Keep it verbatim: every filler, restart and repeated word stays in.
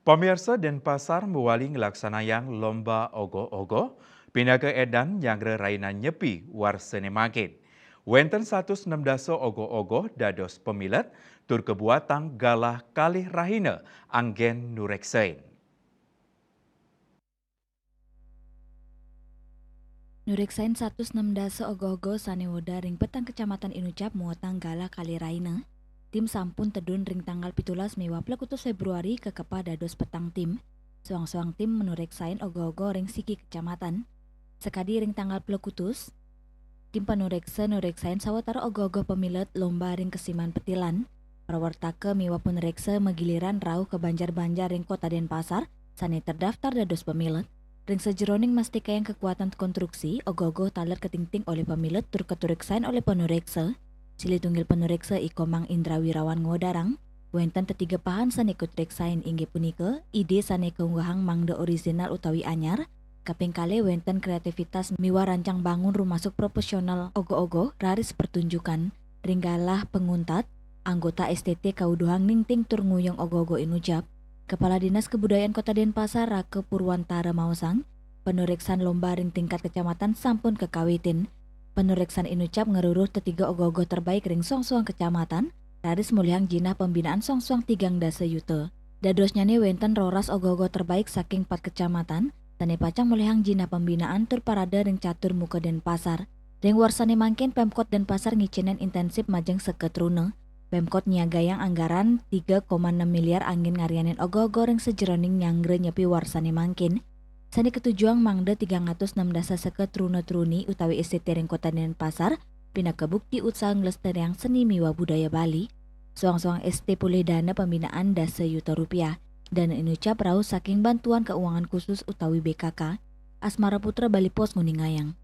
Pamirsa, Denpasar mawali nglaksanayang lomba ogoh-ogoh pinaka edan nyanggra rahina Nyepi warsane mangkin. Wenten satus enem dasa ogoh-ogoh dados pamilet tur kabuatang galah kalih rahina anggen nureksain. Nureksain satus enem dasa ogoh-ogoh sane wedar ring petang kecamatan inucap muatang galah kalih rahina. Tim sampun tedun ring tanggal pitulas miwah plekutus Februari kakepah dados petang tim. Soang-soang tim manureksain ogoh-ogoh ring siki kecamatan. Sakadi ring tanggal plekutus, tim panureksa nureksain sawatara ogoh-ogoh pamilet lomba ring kesiman petilan. Prawartaka miwah panureksa magiliran rauh ka banjar-banjar ring Kota Denpasar sane terdaftar dados pamilet. Ring sajeroning mastikayang kakuatan konstruksi, ogoh-ogoh taler katingting olih pamilet tur katureksain olih panureksa. Silih tunggil panureksa I Komang Indra Wirawan ngwedarang, wenten tetiga pahan sane katureksain inggih punika, ide sane kaunggahang mangda orisinal utawi anyar, kaping kalih wenten kreativitas miwah rancang bangun rumasuk proporsional ogoh-ogoh raris pertunjukan. Ring galah panguntat, anggota S T T kauduhang ningting tur nguyung ogoh-ogoh inucap. Kepala Dinas Kebudayaan Kota Denpasar, Raka Purwantara maosang, panureksan lomba ring tingkat kecamatan sampun kakawitin. Panureksan inucap ngruruh tetiga ogoh-ogoh terbaik ring soang-soang kecamatan, raris molihang jinah pembinaan soang-soang tigang dasa yuta. Dadosnyane wenten roras ogoh-ogoh terbaik saking pat kecamatan, sane pacang molihang jinah pembinaan tur parade ring catur muka Denpasar. Ring warsane mangkin Pemkot Denpasar ngicinin intensif majeng seka truna. Pemkot nyiagayang anggaran tiga koma enam miliar anggen ngaryanin ogoh-ogoh ring sajeroning nyanggra Nyepi warsane mangkin. Sane katujuang mangda tigang atus enem dasa seka truna-truni utawi S T T ring Kota Denpasar, pinaka bukti utsaha nglestariang seni miwah budaya Bali. Soang-soang S T polih dana pembinaan dasa yuta rupiah. Dana inucap rauh saking Bantuan Keuangan Khusus utawi B K K. Asmara Putra, Bali Post, nguningayang.